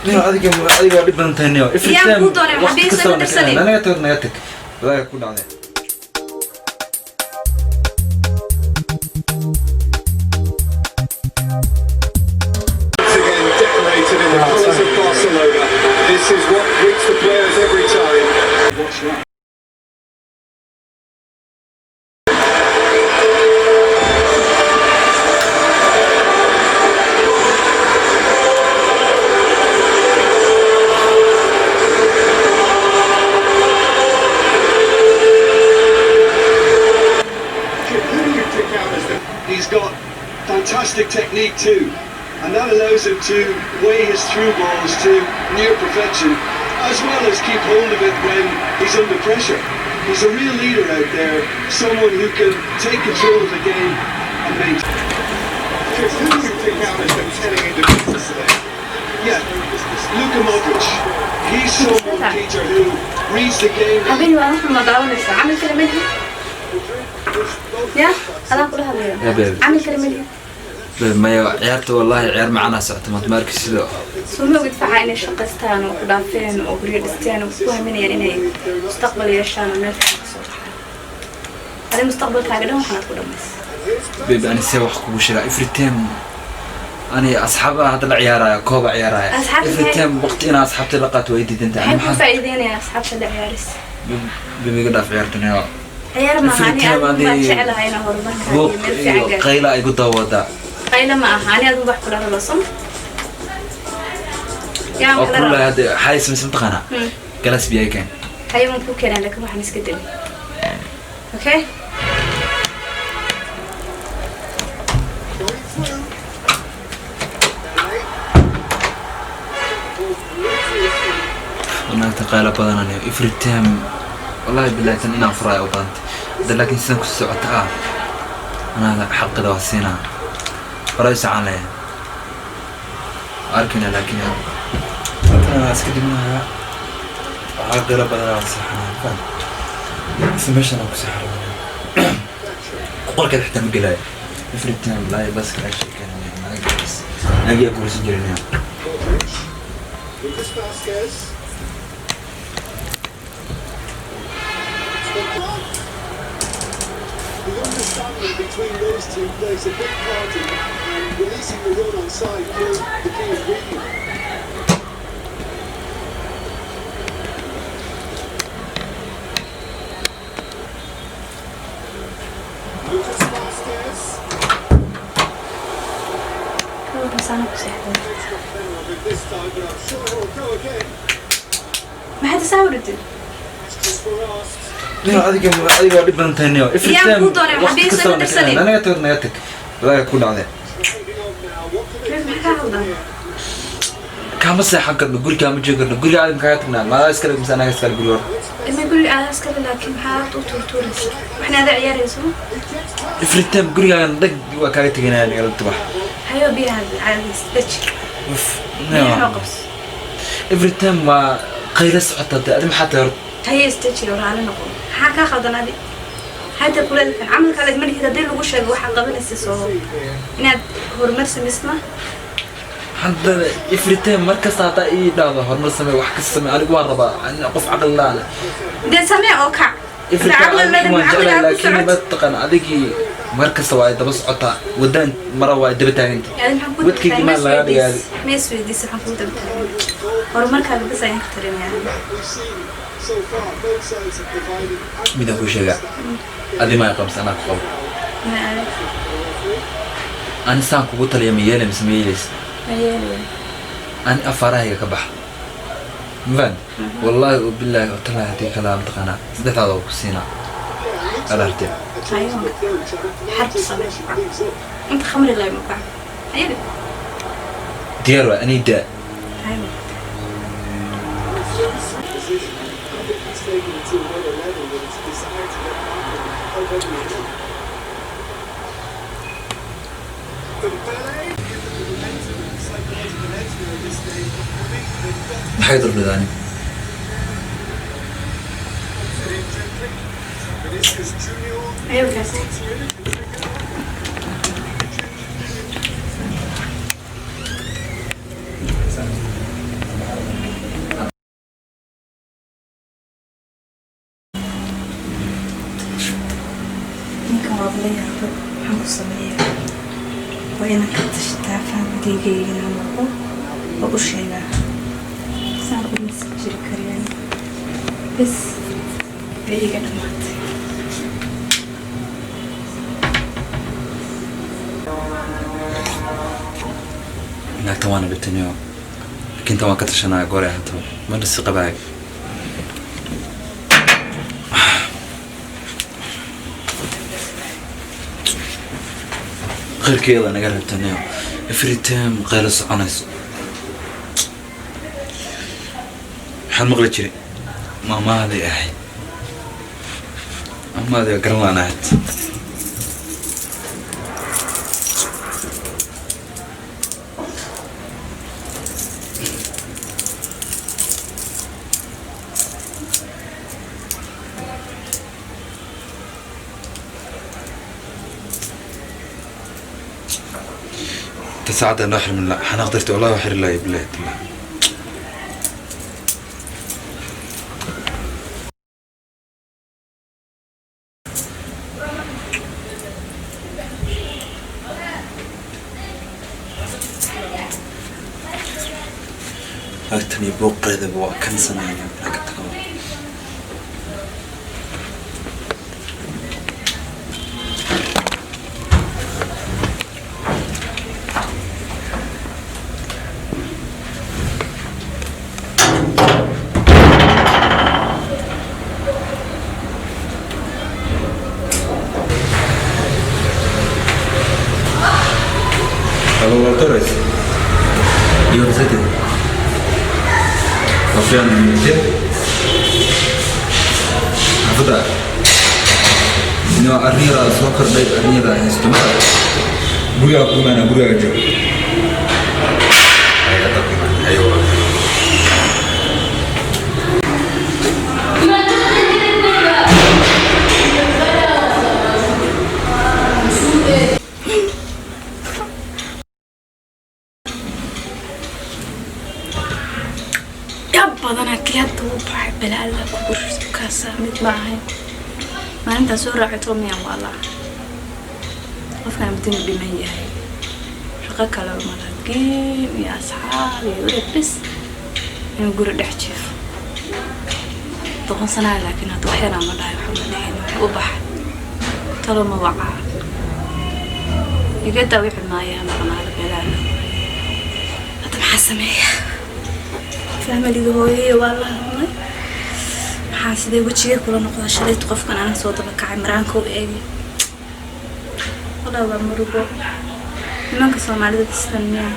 Niyo, adiga waa dhib badan tahay niyo. Every Yaan time kuu doonay, waqti waxba kasta iisoo waa dirsanin. naga tag, naga tag. Walaaga ku dhacday. Once again decorated in the colours of Barcelona. This is what greets the players every time. Watch that. Who do you pick out as the... He's got fantastic technique too, and that allows him to weigh his through balls to near perfection, as well as keep hold of it when he's under pressure. He's a real leader out there, someone who can take control of the game and maintain. Who do you pick out as the telling individual today? Yeah, Luka Modric. He's someone, Peter, who reads the game. Habeen waa waxaan ma daawanaysaa? Camal kale ma lihi ya adaan kula hadlaya. Ya baby. Camal kale ma lihi. Maya, ciyaarta wallahi ciyaar macanaa socota maanta, ma arki sida. Soo ma ogid facaa inay shaqaystaan oo ku dhaafeen oo guryo dhisteen oo ku haminayaan inay mustaqbal yeeshaan oo meel fiican kasoo baxaan? Adi mustaqbalkaaga dhan waxaanaad ku dhamaysa. Baby, ani see wax kugu sheegaa? Every time ani asxaabaha hadda la ciyaaraya, kooba ciyaaraya. Asxaabta Every time waqti inaa asxaabta la qaato way diidantahay. Maxay kuu faa'iideynayaan asxaabta la ciyaaris? Baby, iga dhaaf ciyaartan yo. Ciyaar maaha. Every Ani time adigu baan adi jeclahay inaa horumarkaaga buuq iyo meel fiican iyo gaarto. Qayla ay ku dawadaa. Qayla ma aha, ani adigu wax kula rabo som yaa Oo kula kululahay rabo. Hadda xaalis mise mataqaanaa? Galas biyo ay keen. Haye, waan kuu keenaa, laakiin waxaan iska deli, okay? Going through. Naagta qayla badan aniyo every time, wallahi billahi tan inaan furaayo u badantay hadda, laakiin sidan ku socota ah anaa xaqida waa siinaa, horay socon leeyahay arkayna, laakiin halkan waa iska dhimanaya. Waxaa qaylo badan waa seexanaya, faham? Isla meeshan aan ku seexanaya, qolkeeda xitaa ma gelaayo. Every time wallahi bas kala sheekeynaya. Naagiyaa guursan jirin. Modric. Lucas Vazquez. The understanding between those two plays a big part in that, and releasing the run on side killed the key ingredient. Lucas Vazquez. Ka waran saana ku seexday? It's got better of it this time, but I'm sure he'll go again. Maxaad isaa waratid? Questions were asked. Niyo, adiga waa dhib badan tahay niyo. Every Yaan time kuu doonay, waxba waqti iisoo kasta waa dirsanin. naga tag, naga tag. Walaaga ku dhacday. Driving on now. What can they Maxaa kaa qaldan? Kaama seexan karno, guri kaama joogi karno. Guriga aadi kaaga tagnaa, maadaa iskale mise anaga iskale guri hor? Ima guriga aadaa iskale, laakiin maxaad u tuurtuuraysa? Waxna adaa ciyaarayso. Every time gurigaagan dhag waa kaaga teganaya, nagala tubax. Hayo, biyaha caadis deji. Uf. Biyaha noo Niyo, qabso. Every time waa qaylo socota. Dee adi maxaa tahay horta? Haye, isdeji oo raali noqo. Maxaa kaa qaldan adi? Hadda kuleelkan camal kale ma lihid. Haddii lagu sheego waxaa qabanaysa soo inaad horumar samaysma. Hadda every time mar kasta haddaa ii dhahdo horumar samee, wax kasta samee, anigu waan rabaa. Ani qof caqli la-aan. Dee samee oo kac. Every Hadda time caqli anigu waan leedahay, jeclahay, caqligaa ku laakiin socod. ma taqaan, adigii mar kasta waa ay daba socotaa, wadaan mara waa ay daba taaganta. Adi maxaan ku Wadkaygii maa laga dhigaa? Ma isweydiis waxaan kugu daba taagan? Horumarkaaga bas ayaan ka talinayaa. We've seen so far, both sides have provided Midaan kuu sheegaa, adi maa qabsa, anaa ku qabo. Ma adag. Ani saan kugu taliya ma yeelay mise ma yeelaysa? Ma yeelaya. Ani afaarahayga ka baxa, mafahant? Wallaahi oo bilaahi oo talaahi, haddii kalaa mataqaanaa saddexdaada oo ku siinaa alartee. Hayo, xarb samee. Inta khamri lay ma ku cab hayadi. Diyaar waa anii daa. Hayo. Position. I think he's taken it to another level with his desire to get back and help everyone up. Dembele, give them the momentum and psychological edge now at this stage. But for me, they've got to Maxay dalbadaani? put it in gently. Vinicius Junior. Hayo kaas. Coutinho can take it on. Waa inaan ka tashtaa faamiligeyga noqo oo u sheegaa saan uma sii jiri kariyaan. Bes, way iga dhamaatay. Naagtan waana dhibtaniyo, laakiin tan waan ka tashanaya goor ay ahaataba, mana si qabaayo. Qeyrkeeda naga reebtaniyo, every time qaylo soconayso. Waxaan maqli jiray maamaaday ahayd, maamaaday garan laan ahayd. انت ساعة نحر من لا حنقدر والله وحر الله بالله بالله. Agtani buuqeedaba waa kan sameeya inaan ka tago. Aló, Torres. Iyo Vicente. Wafiyan intee? Xaafadda. Inoo arrin yaraa soo kordhay, arrin yaraa haysto ma gurigaa ku imaanaa, gurigaaga joog. Ay, hadda ku imaanaa. Ayo. Dhab badanaa kii hadda wuu baxay. Bala alla kugu rido, kaasaa mid ma ahayn. Maalintaa soo raacay miyaan waalaa? Qofkaan mudinu dhiman yahay, shaqo kale malaha, game iyo asxaab iyo wareeg, bes inuu guri dhex jiifo 10 sanaa. Laakiin hadda wax yaraa ma dhahay, waxa ma dhihin, wuxuu u baxay talo ma wacaa, iga daawici maayaa, maqnaada belaala. Hadda maxaa sameeya? Familiga hooyaya waa la hadlay. Maxaa sidee wejigay kula noqdaa? Shalayt qofkan anan soo daba kacay, maraanka u eegay. Walaa waa murugo. Nimanka Soomaalida sidan miyaa?